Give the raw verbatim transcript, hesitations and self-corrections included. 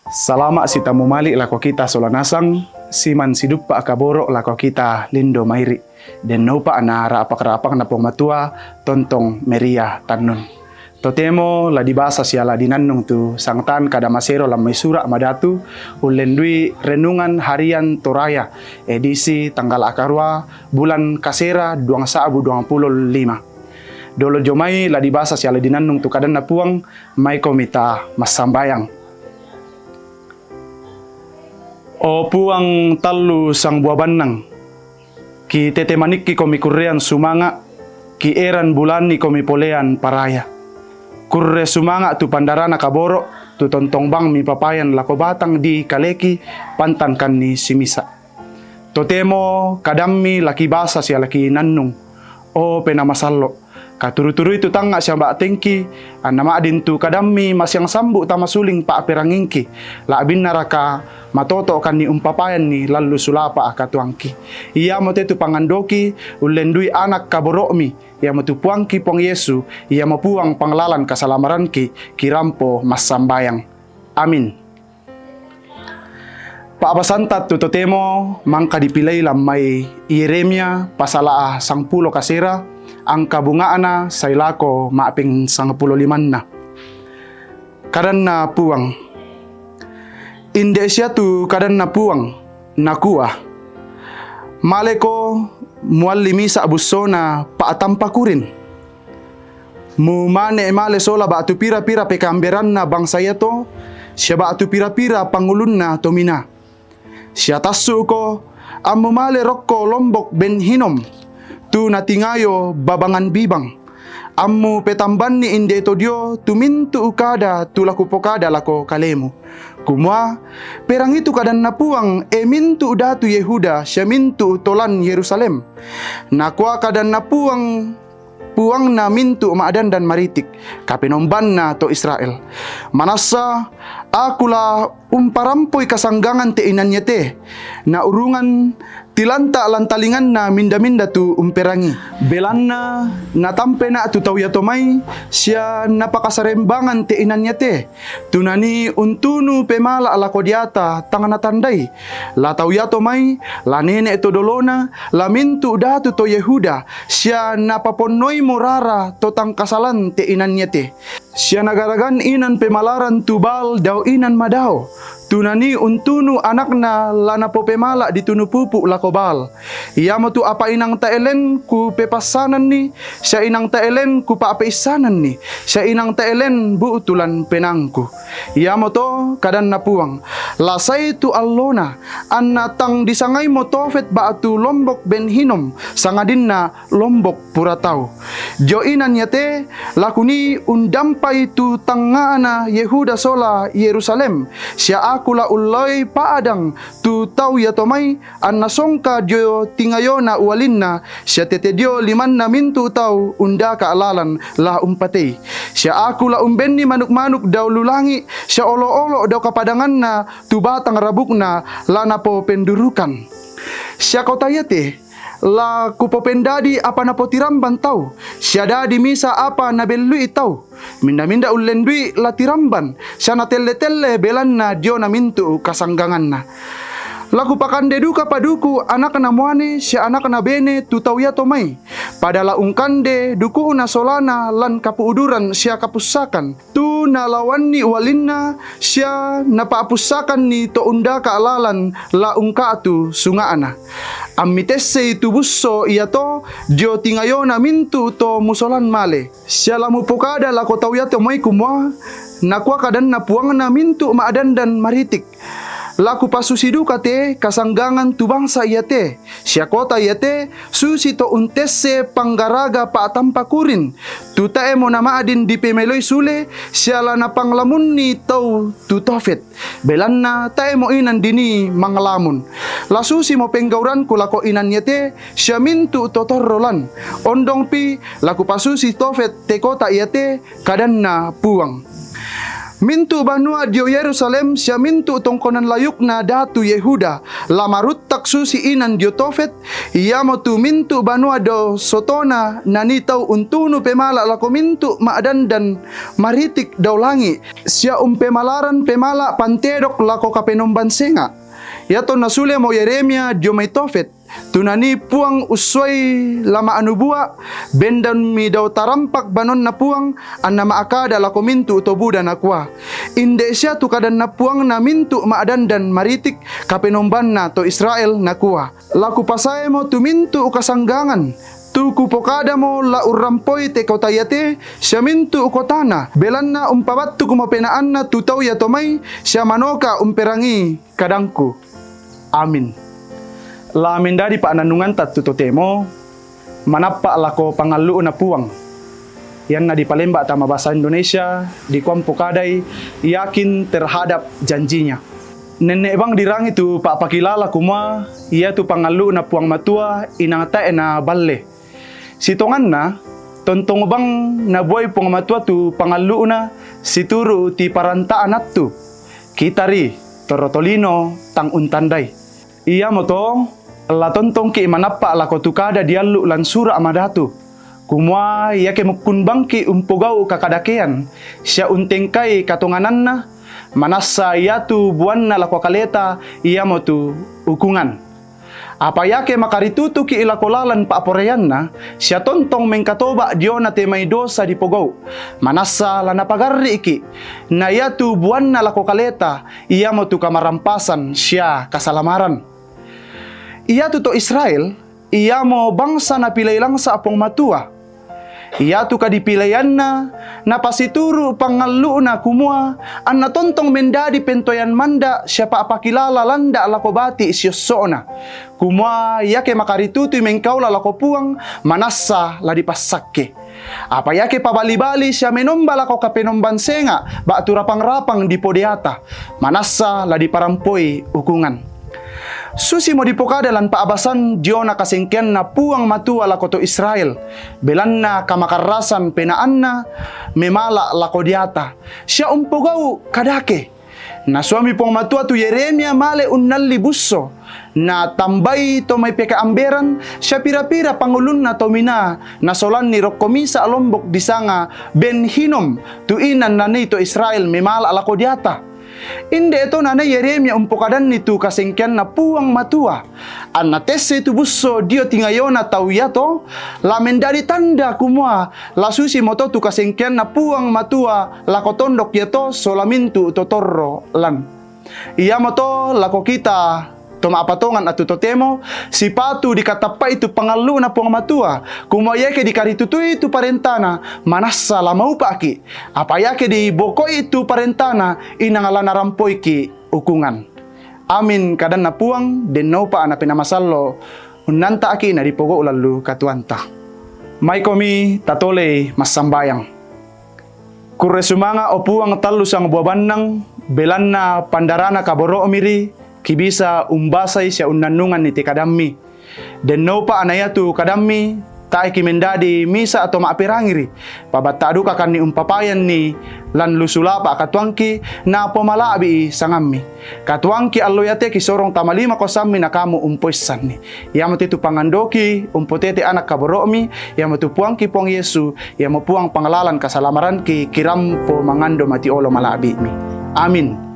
Salama' sitamu mali' lako kita sola nasang, siman siduppa' kaboro' lako kita lindo mairi'. Denno upa' na ra'pak-ra'pakna Puang Matua, tontong meriah tannun. Totemo la dibasa sia la dinannung tu sangtan kada masero lan mai sura' Madatu, ullendui Renungan Harian Toraya, edisi tanggal akarua, bulan kasera, duang sa'bu duangpulo lima. Dolo jomai la dibasa sia la dinannung tu kadanna Puang, maikomi ta massambayang. O Puang tallu sangbua bannang, kitetemanikki komi kurrean sumanga', kieran bulanni komi polean paraya. Kurre sumanga' tu pandarana kaboro', tu tontong bang mipapayan lako batang di kaleki, pantankanni simisa'. Totemo kadammi la kibasa sia la kinannung, o Penaa Masallo', katuru-turui tu tangnga' sia ba'tengki, anna ma'din tu kadammi masiang sambu' tama suling pa'perangingki, la'binnaraka matoto'kanni umpapayanni lallu sulapa' katuoangki. Iamote tu pangandoki, ullendui anak kaboro'mi, iamotu Puangki Puang Yesu, iamo Puang panglalan kasalamaranki, kirampo massambayang. Amin. Pa'basanta tu totemo mangka dipilei lan mai Yeremia pasala' sangpulo kasera, angka bunga'na sae lako ma'peng sangpulo limanna. Kadanna Puang. Inde' sia tu kadanna Puang, nakua, Maleko mualli misa' bussona pa'tampa kurin. Mumane' male sola ba'tu pira-pira pekaamberanna bangsa iato, sia ba'tu pira-pira pangulunna tominaa. Sia tassu'ko, ammu male rokko Lombok Ben Hinom, tu natingayo babangan bibang. Ammu petambanni inde to dio tu mintu'u kada tu la kupokada lako kalemu. Kumua, perangitu kadanna Puang, e mintu'u datu Yehuda sia mintu'u to lan Yerusalem. Nakua kadanna Puang, Puangna mintu' ma'dandan maritik, Kapenombanna to Israel. Manassa Aku la umparampoi kasanggangan te inan iate, na urungan tilanta' lan talinganna minda-minda tu umperangi. Belanna natampena' tu tau iato mai, sia napakasarembangan te inan iate, tu nanii untunu pemala' lako deata tang natandai. La tau iato mai, la nene' to dolona, la mintu' datu to Yehuda, sia napaponnoimo rara to tang kasalan te inan iate. Sia nagaragan inan pemalaran tu Baal dao inan madao, tu nanii untunu anakna la napopemala' ditunu pupu' lako Baal. Iamotu apa inang taelen kupepassananni, sia inang taelen kupa'peissananni, sia inang taelen bu'tu lan penaangku. Iamoto kadanna Puang, la sae tu allona, anna tang disangaimo Tofet ba'tu Lombok Ben Hinom, sangadinna Lombok Pura Tau. Dio inan iate, la kunii undampai tu tangnga'na Yehuda sola Yerusalem, sia Aku la ullaoi pa'dang tu tau iato mai, anna songka dio tingayona ualinna, sia tete dio limanna mintu' tau undaka' lalan la umpatei. Sia Aku la umbenni manuk-manuk dao lu langi', sia olo'-olo' dao kapadanganna tu batang rabukna la napopendurukan. Sia kota iate, la Kupopendadi apa napotiramban tau, sia dadi misa' apa nabellui tau. Minda-minda ullendui la tiramban, sia natelle-telle belanna diona mintu' kasangganganna. La Kupakande duka paduku anakna muane sia anakna bene tu tau iato mai, pada la ungkande duku'na solana lan kapu'uduran sia kapussakan. Tu nalaoanni ualinna, sia napa'pussakanni to undaka' lalan la ungka'tu sunga'na. Ammitessei tu busso iato dio tingayona mintu' to musolan male. Sia la mupokada lako tau iato mai kumua, Nakua kadanna Puangna mintu' ma'dandan maritik, La Kupasusi duka te kasanggangan tu bangsa iate, sia kota iate, susi to untesse panggaraga pa'tampa kurin, tu tae'mo nama'din dipemeloi sule, sia la napanglamunni tau tu Tofet, belanna tae'mo inan dinii manglamun. La susimo penggauranku lako inan iate, sia mintu' to torro lan. Ondongpi, la Kupasusi Tofet te kota iate, kadanna Puang. Mintu' banua dio Yerusalem sia mintu' tongkonan layukna datu Yehuda la maruttak susi inan dio Tofet, iamotu mintu' banua dio Sotona nanii tau untunu pemala' lako mintu' ma'dandan maritik dao langi', sia umpemalaran pemala' pantedok lako kapenomban senga'. Iato nasulemo Yeremia dio mai Tofet, tu nanii Puang ussuai la ma'anubua', bendanmi dao tarampak banonna Puang, anna ma'kada lako mintu' to buda, nakua, Inde' sia tu kadanna Puang na mintu' ma'dandan maritik kapenombanna to Israel, nakua, La kupasaemo tu mintu' kasanggangan, tu kupokadamo la urrampoi te kota iate sia mintu' kotana, belanna umpabattukmo penaanna tu tau iato mai, sia manoka umperangii kadangku. Amin. La mendadi pa'nannunganta tu totemo, manappa' lako pangallu'na Puang. Ianna dipalemba tama bahasa Indonesia, dikua umpokadai yakin terhadap janjinya. Nenne' bang dirangi tu pa'pakilala kumua iatu pangallu'na Puang Matua inang tae' naballe. Sitonganna, tontong bang nabuai Puang Matua tu pangallu'na situru' ti paranta'na attu, kitari, torro tolino, tang untandai. Iamoto, la tontongki' manappa' lako tu kada diallu' lan Sura' Madatu, kumua iake mukkun bangki' umpogau' kakadakean sia untengkai katongananna, manassa iatu buanna lako kaleta iamotu ukungan. Apa iake makaritutuki' lako lalan pa'poraianna, sia tontong mengkatoba' diona te mai dosa dipogau', manassa la napagarri'ki', na iatu buanna lako kaleta iamotu kamarampasan sia kasalamaran. Iatu to Israel, iamo bangsa napilei langsa' Puang Matua. Iatu kadipilaianna napasituru' pangallu'na kumua anna tontong mendadi pentoean manda' sia pa'pakilala landa' lako bati' siosso'na, kumua iake makaritutui mengkaula lako Puang, manassa la dipassakke. Apa iake pabali-bali sia menomba lako kapenomban senga' ba'tu rapang-rapang dipodeata, manassa la diparampoi ukungan. Susimo dipokada lan pa'basan diona kasengkeanna Puang Matua lako to Israel, belanna kamakarrasan penaanna memala' lako deata, sia umpogau' kadake. Nasuami Puang Matua tu Yeremia male unnalli busso, natambai to mai pekaamberan sia pira-pira pangulunna tominaa nasolanni rokko misa' lombok disanga Ben Hinom, tu inan nanii to Israel memala' lako deata. Inde' to nanai Yeremia umpokadanni tu kasengkeanna Puang Matua. Anna tessei tu busso dio tingayona tau iato, la mendadi tanda kumua la susimoto tu kasengkeanna Puang Matua lako tondok iato sola mintu' to torro lan. Iamoto lako kita to ma'patongan attu totemo, sipatu dikatappa'i tu pangallu'na Puang Matua, kumua iake dikaritutui tu parentana, manassa la maupa'ki', apa iake diboko'i tu parentana, inang la narampoiki' ukungan. Amin, kadanna Puang, dennoupa' Napena Masallo' unnanta'ki' nadipogau' lallu katuoanta. Maikomi tatolei massambayang. Kurre sumanga', o Puang, tallu sangbua bannang, belanna pandarana kaboro'mi ri, kibisa umbasai sia unnannunganni te kadammi. Dennoupa' na iatu kadammi, tae'ki mendadi misa' to ma'perangiri, pabatta' dukakanni umpapayanni lan lu sulapa' katuoangki, napomala'bi'i sangammi. Katuoangki allo iate kisorong tama lima kosammi na kamu umpoissanni. Iamotu tu pangandoki umpotete anak kaboro'mi, iamotu Puangki Puang Yesu, iamo Puang panglalan kasalamaranki, kirampo mangando mati olo mala'bi'mi. Amin.